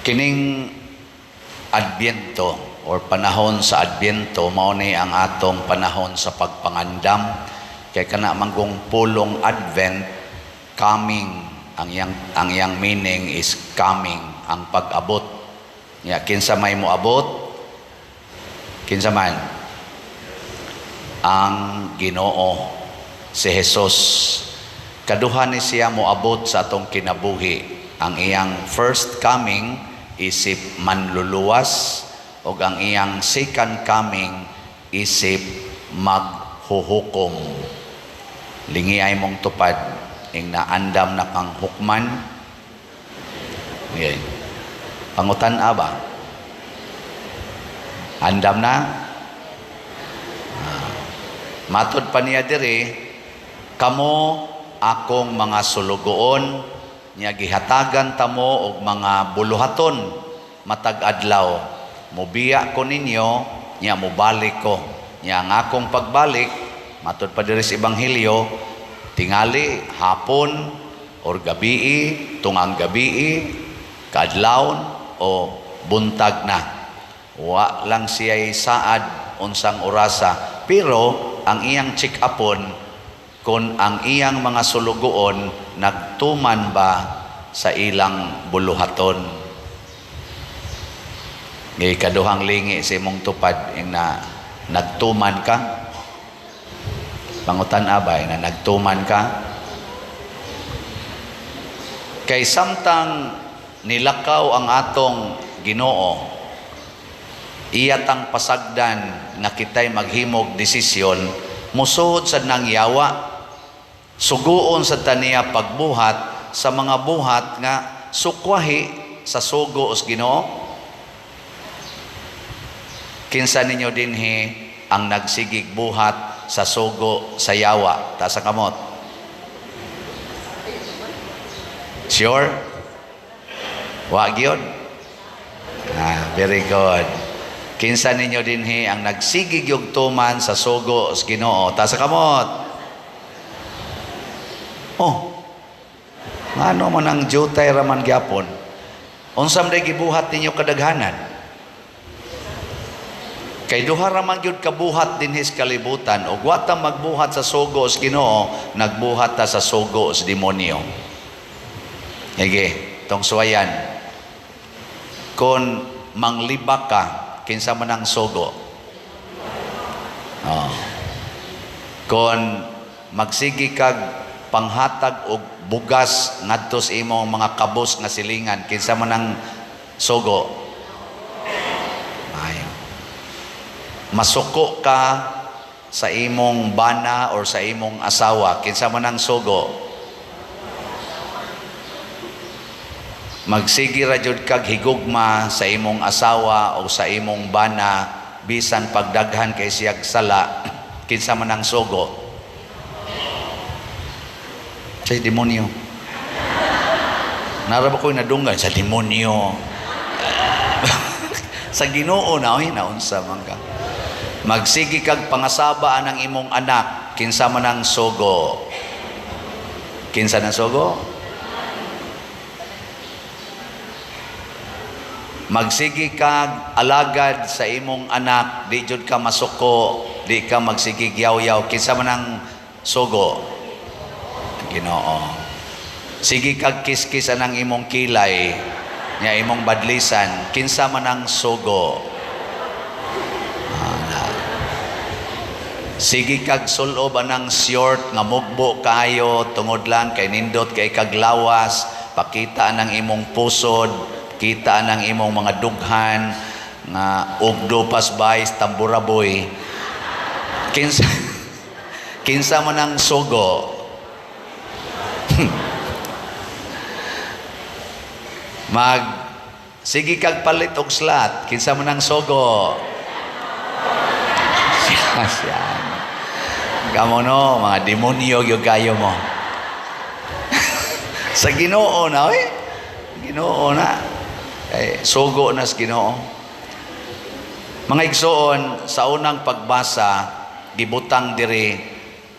Kining Adbyento or panahon sa Adbyento, mao ni ang atong panahon sa pagpangandam, kay kana manggong pulong Advent, coming, ang iyang meaning is coming, ang pag-abot. Nya kinsa may moabot? Kinsa man? Ang Ginoo, si Jesus. Kaduha ni siya moabot sa atong kinabuhi. Ang iyang first coming isip manluluwas ug ang iyang second coming isip maghuhukom. Lingi ay mong tupad ing naandam na kang hukman. Okay. Pangutan ba? Andam na? Ah. Matod pa niya diri, "Kamo akong mga sulugoon, nya gihatagan tamo og mga buluhaton matag adlaw. Mobiya ko ninyo, nya mobalik ko. Nya ang akong pagbalik," matod pa diri sa Ebanghelyo, "tingali hapon or gabii, tungang gabii, kaadlawon o buntag na." Wa lang siya saad unsang orasa, pero ang iyang check-upon kung ang iyang mga sulugoon nagtuman ba sa ilang buluhaton. Ngay kaduhang lingi sa imong tupad ing na nagtuman ka. Pangutan abay na nagtuman ka. Kay samtang nilakaw ang atong Ginoo, iya tang pasagdan nga kitay maghimog desisyon, musuhod sa nang yawa. Suguon sa taniya pagbuhat sa mga buhat nga sukwahi sa sugo os Ginoo. Kinsa ninyo dinhi ang nagsigig buhat sa sugo sa yawa? Taas ang kamot. Sure? Wa gyud? Ah, very good. Kinsa ninyo dinhi ang nagsigig yung tuman sa sugo sa Ginoo? Taas ang kamot. Oh. Ngano man ang jutay raman gyapon? Unsa man gibuhat ninyo kadaghanan? Kay duha ra man gyud kabuhat dinhi sa kalibutan, ug wa ta magbuhat sa sugo sa Ginoo, nagbuhat ta sa sugo sa demonyo. Sige, tong suwayan. Kung manglibak ka, kinsa man ang sugo? Oh. Kung magsigi kag panghatag og bugas ngadto sa imong mga kabos nga silingan, kinsa man ang sugo? Ayo. Masuko ka sa imong bana or sa imong asawa, kinsa man ang sugo? Magsigi ra jud kag higugma sa imong asawa o sa imong bana bisan pagdaghan kay siyag sala, kinsa man ang sugo? Sa demonyo. Nara ba ko'y nadunggan sa demonyo? Sa Ginoo na oy, naunsa man ka. Magsigi kag pangasaba ang imong anak, kinsa man ang sugo? Kinsa nang sugo? Magsigi kag alagad sa imong anak, di jud ka masuko, di ka magsigig yaw-yaw, kinsa man ang sugo? Ginoo. Sige kag kiskis anang imong kilay, nya imong badlisan, kinsa man ang sugo? Ah, sige kag sulob anang short nga mugbo kaayo tungod lang kay nindot kay kaglawas, pakita anang imong pusod, kita anang imong mga dughan nga ugdo pasbays tamburaboy. Kinsa kinsa man ang sugo? Mag sige kag palit og slat, kinsa man ang sugo? Siya. Kamo no, mga demonyo gyud kayo mo. Sa Ginoo na oy. Ginoo na. Eh, sugo na sa Ginoo. Mga igsoon, sa unang pagbasa, gibutang diri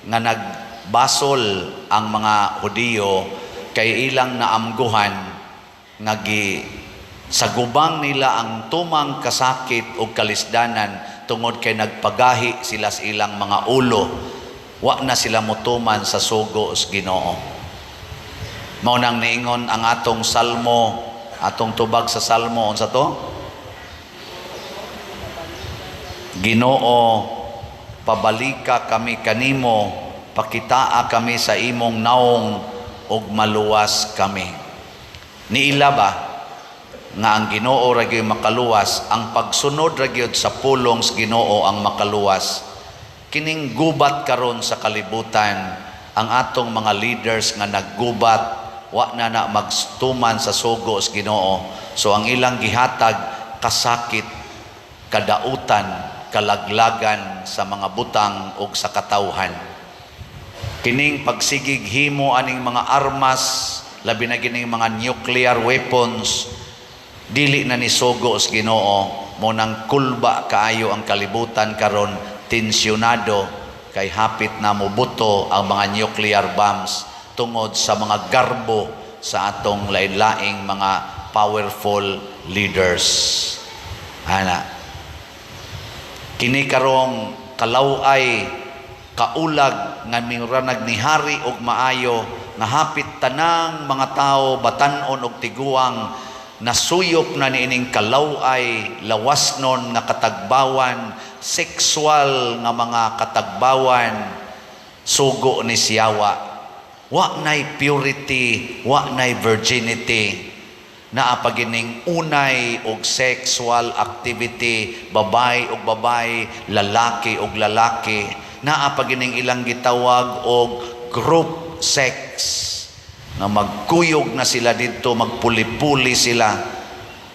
nga nagbasol ang mga Hudiyo kay ilang naamguhan nga gi Sa gubang nila ang tumang kasakit o kalisdanan tungod kay nagpagahi sila sa ilang mga ulo. Wa na sila mutuman sa sugo sa Ginoo. Mao nang niingon ang atong salmo, atong tubag sa salmo, unsa to? Ginoo, pabalika kami kanimo, pakitaa kami sa imong naong ug maluwas kami. Niila ba nga ang Ginoo ra gyud makaluwas, ang pagsunod ra gyud sa pulong sa Ginoo ang makaluwas? Kining gubat karon sa kalibutan, ang atong mga leaders nga naggubat, wa na na magtuman sa sugo sa Ginoo. So ang ilang gihatag, kasakit, kadautan, kalaglagan sa mga butang ug sa katawhan. Kining pagsigig himo aning mga armas, labi na kining mga nuclear weapons, dili na ni sugo sa Ginoo. Mo nang kulba kaayo ang kalibutan karon, tensyonado kay hapit na mobuto ang mga nuclear bombs tungod sa mga garbo sa atong lain-laing mga powerful leaders. Ana, kini karong kalaway, kaulag nga miranag nihari og maayo nga hapit tanang mga tao, batan-on og tiguang, nasuyop na niining kalaway, lawasnon nga katagbawan, sexual nga mga katagbawan, sugo ni siyawa. Wa nay purity, wa nay virginity. Naa pa gining unay og sexual activity, babay og babay, lalaki og lalaki. Naa pa gining ilang gitawag og group sex, nga magkuyog na sila didto, magpuli-puli sila,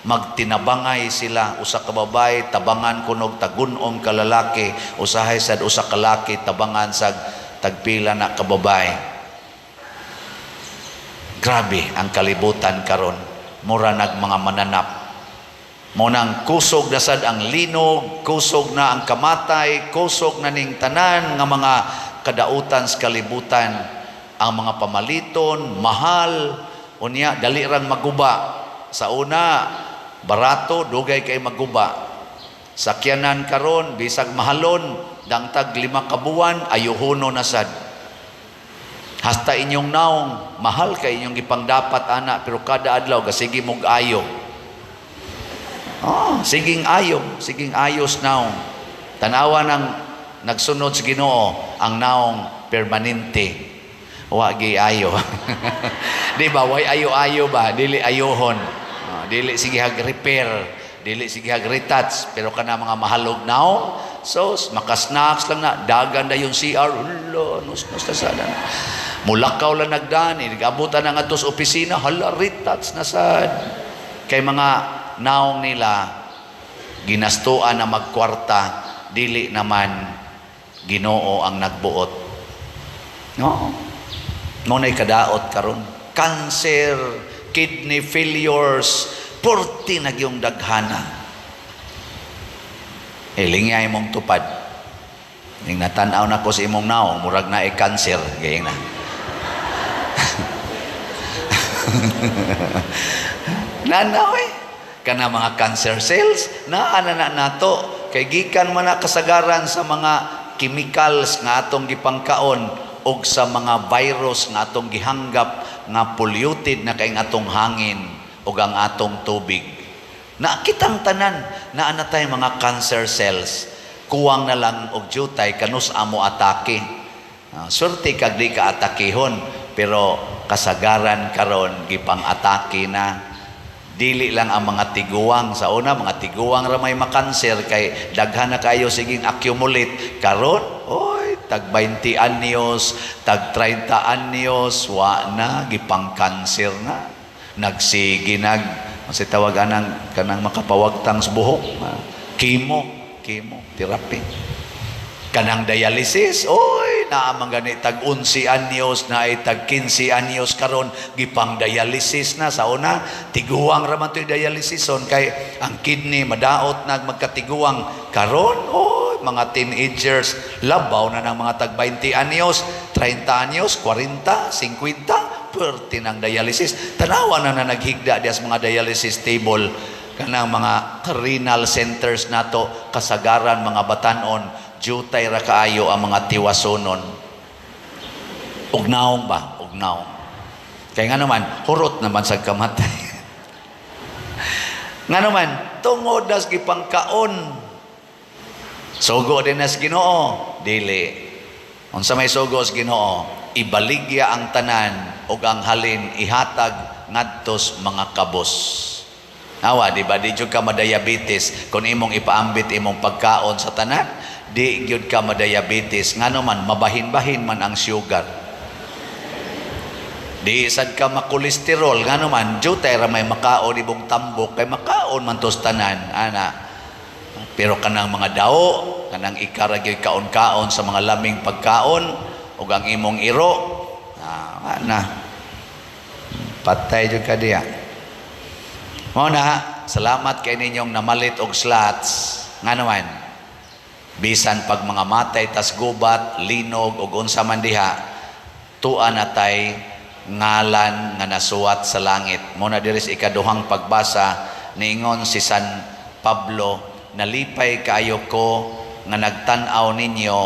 magtinabangay sila. Usa ka babay tabangan kunog tagunom ka lalaki, usahay sad usa ka laki tabangan sag tagpila na ka babay. Grabe ang kalibutan karon, mura nag mga mananap. Mo nang kusog na sad ang linog, kusog na ang kamatay, kusog na ning tanan nga mga kadautan sa kalibutan. Ang mga pamaliton, mahal, unya dali rang maguba. Sa una, barato, dugay kay maguba. Sakyanan karon, bisag mahalon, dangtag 5 ka buwan, ayuhono na sad. Hasta inyong naong, mahal kay inyong gipangdapat ana, pero kada adlaw gasige mog ayo. Oh, siging ayo, siging ayos naong. Tanawa nang nagsunod sa Ginoo ang naong permanente. Wa gi ayo. Di ba? Way ayo-ayo ba? Dili ayohon. Oh, dili sige hag repair, dili sige hag retouch, pero kana mga mahalog naong, so makasnacks lang na dagan na yung CR, hulo, nus nus na sada. Mulakaw lang nagdaan, nag-abutan na nga to sa opisina, hala, retouch na sad. Kay mga naong nila, ginastuan na magkwarta, dili naman Ginoo ang nagbuot. No? Ngunay kadaot karon. Cancer, kidney failures, 40 nagyong daghana. Lingay mong tupad. Ning natan-aw na ko sa imong naong, murag na cancer. Gayeng na. Nanaw eh. Kana mga cancer cells, naa na na nato. Kay gikan man na kasagaran sa mga chemicals nga atong gipangkaon og sa mga virus nga atong gihanggap nga polluted na kay atong hangin og ang atong tubig. Nakitang tanan, naa na tay mga cancer cells. Kuwang na lang og jutay kanus amo atake. Swerte kag di ka atakehon, pero kasagaran karon gipang-atake na. Dili lang ang mga tiguang. Sa una, mga tiguang ra may makanser kay daghan na kayo siging accumulate. Karon, oy, tag 20 anyos, tag 30 anyos, wa na gipang-kanser na. Nagsige nag kasi tawag anang kanang makapawagtang sa buhok, chemo, chemotherapy. Kanang dialysis, oy, naa man gani tag 11 anyos, na ay tag 15 anyos karon gipang dialysis na. Sa una, tiguang ra man to'y dialysison kay ang kidney madaot nag magkatiguang. Karon, oy, mga teenagers labaw na ng mga tag 20 anyos, 30 anyos, 40, 50, Perti ng dialysis. Tanawa na na naghigda diya sa mga dialysis table kanang mga renal centers nato, kasagaran mga batanon, jutay ra kaayo ang mga tiwasonon. Ug naong ba? Ug naong. Kaya nga naman, hurot naman sa kamatay. Nga naman, tungod das gipangkaon. Sugo din nas Ginoo, dili. Unsa may sugo sa Ginoo? Ibaligya ang tanan ug ang halin ihatag ngadtos mga kabos. Awa, di ba? Di jud ka madiabetes kung imong ipaambit imong pagkaon sa tanan, di gyud ka madiabetes. Ngano man, mabahin-bahin man ang sugar. Di sad ka makolesterol, ngano man, jutay ra may makaon imong tambok kay makaon man tos tanan, ana. Pero kanang mga dao, kanang ikara gyud kaon-kaon sa mga laming pagkaon ug ang imong iro, ana. Patay jud ka diya. Mao na, salamat kay ninyong namalit og slots. Nga naman, bisan pag mga matay tas gubat, linog ug unsa man diha, tua na tay ngalan nga nasuwat sa langit. Mao na diri sa ikaduhang pagbasa, niingon si San Pablo, nalipay kaayo ko nga nagtan-aw ninyo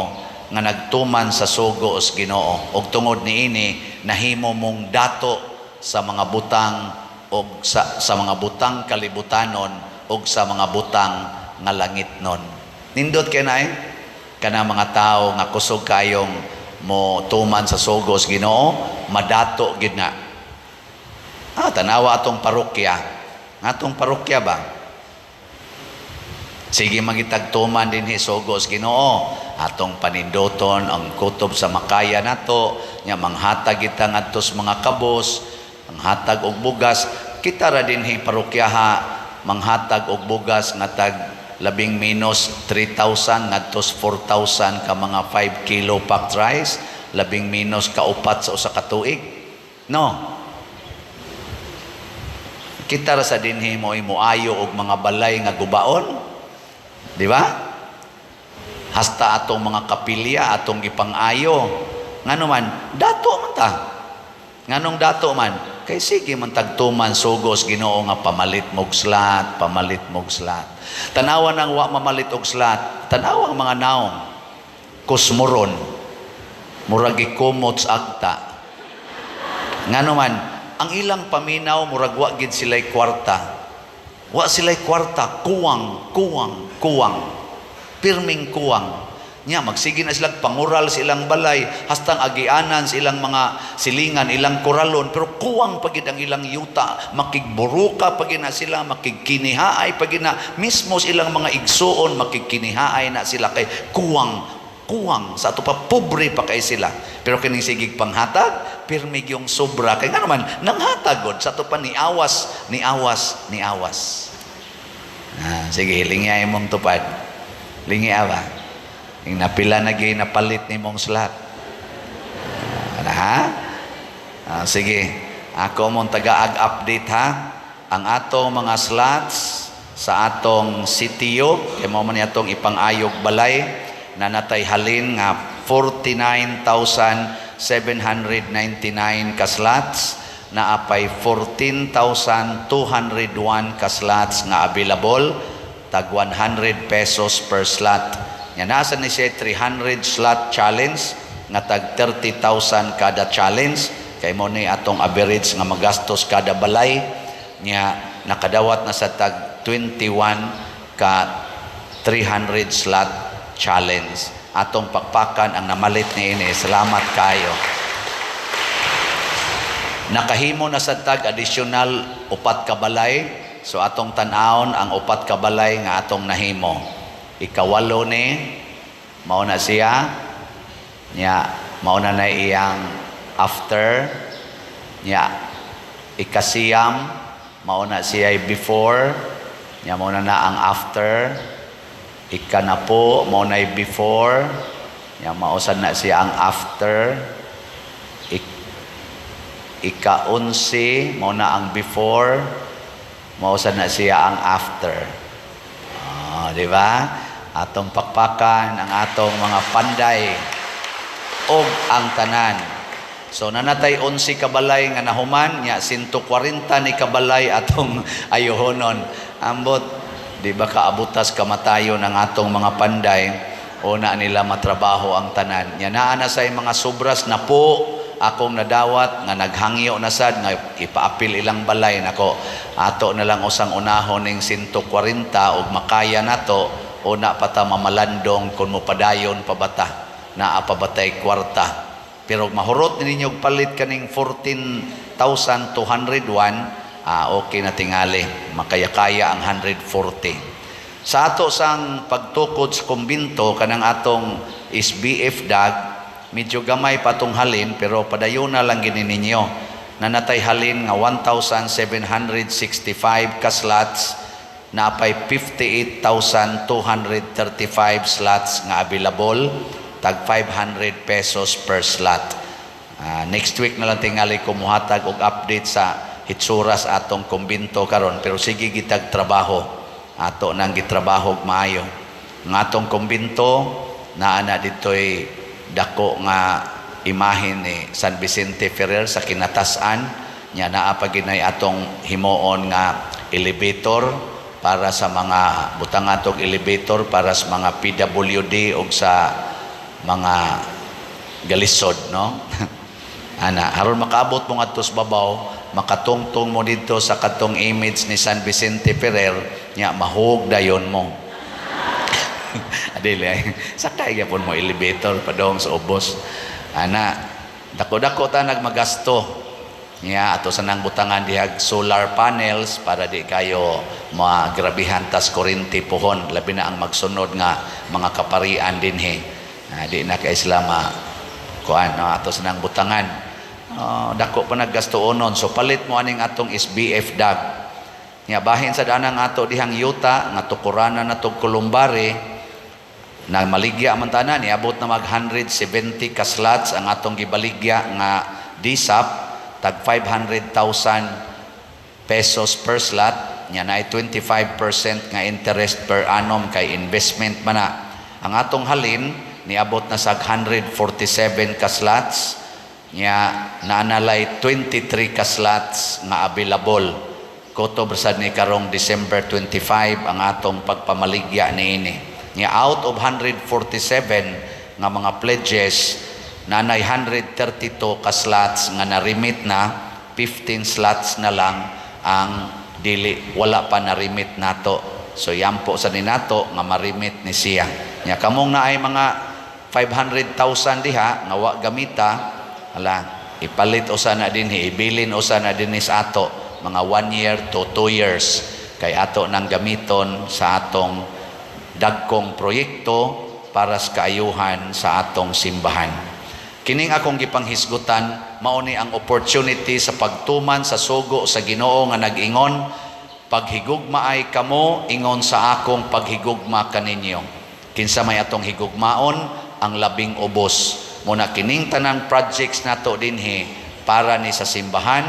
nga nagtuman sa sugo sa Ginoo, ug tungod niini nahimo mong dato sa mga butang og sa mga butang kalibutanon og sa mga butang nga langitnon. Nindot kay nay kana mga tawo nga kusog kayong mo tuman sa sugo sa Ginoo, madato gid na. Tanawa atong parokya. Atong parokya ba? Sige magitagtuman dinhi sugo sa Ginoo. Atong paninduton ang kutob sa makaya nato, nya manghatag kita ngadto sa mga kabos, manghatag og bugas. Kita ra dinhi parokyaha manghatag og bugas nga tag labing minus 3,000 ngadto 4,000 ka mga 5 kilo packed rice, labing minus kaupat sa usa ka tuig. No. Kita ra sa dinhi mo moayo og mga balay nga gubaon. Di ba? Hasta atong mga kapilya atong gipang-ayo. Ngano man, dato man ta. Nganong dato man? Kay sige man tagtuman sugos Ginoo nga pamalit mog slat, pamalit mog slat. Tanawa nang wa mamalit og slat, tanawa ang mga naong kusmoron. Murag gikumot sa agta. Ngano man, ang ilang paminaw murag wa gid sila'y kwarta. Wa sila'y kwarta, kuwang, kuwang, kuwang. Pirming kuwang. Nya magsige na silang pangural sa ilang balay, hastang agianan sa ilang mga silingan, ilang koralon, pero kuwang pagid ang ilang yuta, makigburuka pagid na sila, makigkinihaay pagid na, mismo sa ilang mga igsuon, makigkinihaay na sila kay kuwang, kuwang, sa ato pa pobre pa kay sila. Pero kining sigig panghatag, pirmig yung sobra, kay nga naman, nanghatag god, sa ato pa niawas, niawas, niawas. Sige, lingya imong tupad. Lingya ba? Yung napila na gay napalit ni mong slot. Ha? Sige. Ako mong taga-ag-update ha. Ang atong mga slots sa atong CTO, kay mo man atong ipang-ayog balay, na natay halin nga 49,799 ka slots, na apay 14,201 ka slots nga available, tag 100 pesos per slot. Nga nasa ni siya 300 slot challenge nga tag 30,000 kada challenge, kay mo ni atong average nga magastos kada balay nya nakadawat na sa tag 21 ka 300 slot challenge. Atong pakpakan ang namalit niini. Salamat kayo. Nakahimo na sa tag additional upat ka balay. So atong tan-awon ang upat ka balay nga atong nahimo. Ikawalo ni mao na siya nya, mao na na iyang after nya. Ikasiyam mao na siya before nya, mao na na ang after. Ikanapo mao na before nya, mao sad na siya ang after. Ikaunsi mao na ang before, mao sad na siya ang after. Di ba? Atong pakpakan ang atong mga panday og ang tanan. So nanatay 11 kabalay nga nahuman nya, 140 ni kabalay atong ayohonon. Ambot di ba kaabutas kamatayon ang atong mga panday o na nila matrabaho ang tanan. Nya naa na say mga sobras na po akong nadawat nga naghangyo na sad nga ipaapil ilang balay nako. Ato na lang usang unahon ning 140 ug makaya nato o na pata mamalandong kung mopadayon pa bata, naa pa batay kwarta. Pero mahurot ninyo palit kaning 14,201, okay na tingali, makaya-kaya ang 140. Sa ato sang pagtukod sa kumbinto kanang atong SBF dag, medyo gamay pa tong halin pero padayon na lang gini ninyo. Nanatay halin nga 1,765 ka slots, napay 58,235 slots nga available, tag 500 pesos per slot. Next week na lang tingali kumuhatag og update sa hitsuras atong kumbinto karon, pero sige gitag trabaho, ato nang gitrabaho og maayo. Ang atong kumbinto naa na ditoy dako nga imahen ni San Vicente Ferrer sa kinatasan nya. Naa pa ginay atong himuon nga elevator para sa mga butang atong elevator para sa mga PWD og sa mga galisod, no? Ana aron makaabot mo ngadto sa babaw, makatungtong mo didto sa katong image ni San Vicente Ferrer nya mahug dayon mo. Adili ay sakay gyapon mo elevator padong sa ubos. Ana dako-dako ta nagmagasto niya ato sa nang butangan dihag solar panels para di kayo magrabihan tas kuryente pohon, labi na ang magsunod nga mga kaparian dinhi. Di na kay sila ma kuan, no, ato sa nang butangan. Dako pa naggastuonon, so palit mo aning atong SBF dag. Nya bahin sa danang ato dihang yuta nga tukuranan na tog kolumbari na maligya man tanan, niabot na mag 170 ka slots ang atong gibaligya nga DSAP, tag 500,000 pesos per slot nya, naay 25% nga interest per annum kay investment man na. Ang atong halin niabot na sa 147 ka slots nya, naanalay 23 ka slots nga available. Kutob sad ni karong December 25 ang atong pagpamaligya niini. Nya out of 147 nga mga pledges, nanay 132 ka slots nga na-remit na, 15 slots na lang ang dili wala pa na-remit nato. So yampo sa ninato nga ma-remit ni siya. Nya kamong naay mga 500,000 diha nga wa gamita, hala, ipalit usa na dinhi, ibilin usa na dinhi sa ato mga 1 year to 2 years kay ato nang gamiton sa atong dagkong proyekto para sa kaayuhan sa atong simbahan. Kining akong gipanghisgutan, mao ni ang opportunity sa pagtuman sa sugo sa Ginoo nga nag-ingon, "Paghigugmaay kamo ingon sa akong paghigugma kaninyo." Kinsa may atong higugmaon? Ang labing ubos. Muna kining tanang projects nato dinhi para ni sa simbahan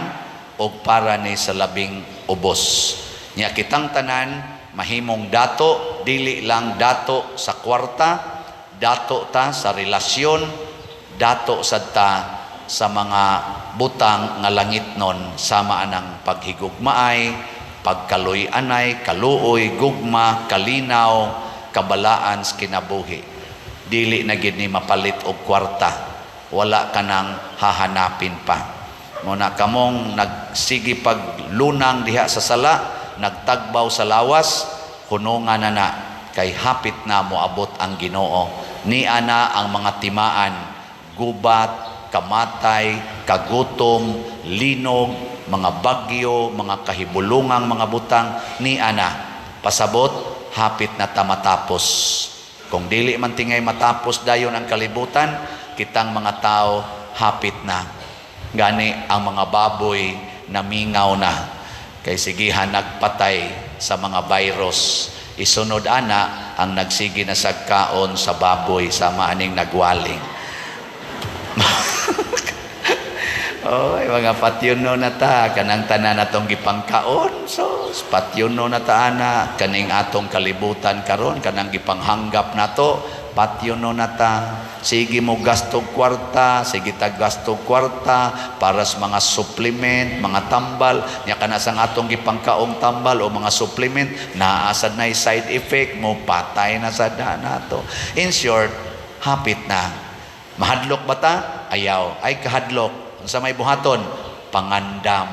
o para ni sa labing ubos. Nya kitang tanan mahimong dato, dili lang dato sa kwarta, dato ta sa relasyon, dato sad ta sa mga butang nga langitnon sama anang paghigugmaay, pagkaluy-anay, kaluoy, gugma, kalinaw, kabalaan sa kinabuhi. Dili na gid ni mapalit og kwarta. Wala ka nang hahanapin pa. Muna kamong nagsige paglunang diha sa sala, nagtagbaw sa lawas, hunungan na na kay hapit na moabot ang Ginoo. Nia na ang mga timaan, gubat, kamatay, kagutom, linog, mga bagyo, mga kahibulungang mga butang, nia na. Pasabot, hapit na ta matapos. Kung dili man tingay matapos dayon ang kalibutan, kitang mga tao hapit na. Gani ang mga baboy namingaw na kay sigihan nagpatay sa mga virus. Isunod ana ang nagsige na sagkaon sa baboy sama aning nagwaling. Oy, mga patyuno na ta kanang tanan atong gipangkaon. So patyuno na ta ana kaning atong kalibutan karon, kanang gipanghanggap nato Patyon na ta. Sige mo gasto kwarta, sige ta gasto kwarta para sa mga supplement, mga tambal. Nya kana sang atong gipangkaong tambal o mga supplement, naa sad na side effect mo, patay na sa nato. In short, hapit na. Mahadlok ba ta? Ayaw. Ay kahadlok. Unsa may buhaton? Pangandam,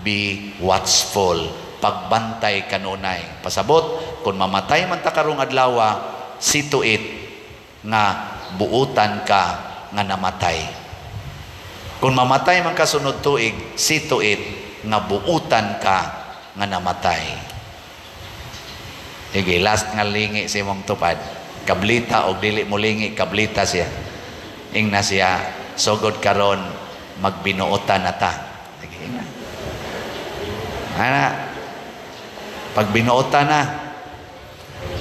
be watchful. Pagbantay kanunay. Pasabot, kung mamatay man ta karong adlaw, see to it nga buutan ka nga namatay. Kung mamatay man ka sunod tuig, see to it nga buutan ka nga namatay. Sige, last nga lingi sa imong tupad. Kablita o dili mo lingi, kablita siya. Ingna siya, "Sugod karon magbinuotan na ta." Sige, ingna. Ana, pag binuotan na,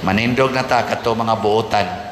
manindog na ta kato mga buotan.